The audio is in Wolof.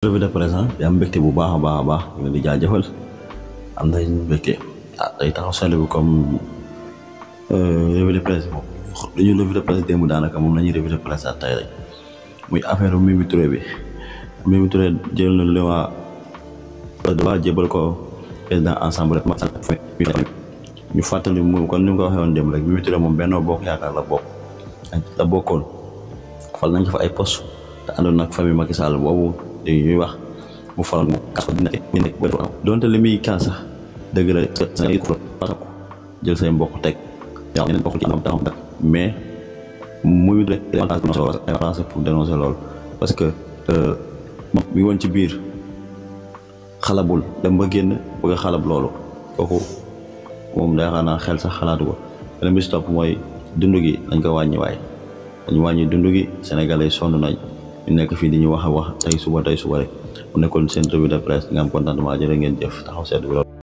revue de presse di am mbégte bu baax a baax ñu leen di jaajëfal am nañ mbégte day taxaw seetlu comme revue de presse moom dañu revue de presse démb daanaka moom la ñuy revue de presse tey rek muy affaire Mimi Touré bi. Mimi Touré jël na le waa jébal ko président ensemble ñu fàttali moom kon ni nga ko waxee woon démb rek Mimi Touré moom Benno Bokk Yaakaar la bokkoon fal nañ ko fa ay poste te àndoon nag famille Macky Sall boobu ñuy wax mu faral mu kas ko dina donte li muy kan sax dëgg la jël say mbokk teg yaa ñeneen bokk ci am taxam nag mais muy rek pour dénoncer loolu parce que moom mi woon ci biir xalabul dem ba génn bëgg a xalab loolu kooku moom yaakaar naa xel sax xalaatu ko beneen bi si topp mooy dund gi dañ ko wàññi waay dañu wàññi dund gi sénégalais sonn nañ ñu nekk fii di ñu wax a wax tey suba rek mu nekkoon seen revue de presse nga am contentement jërë ngeen jëf taxaw seetlu loolu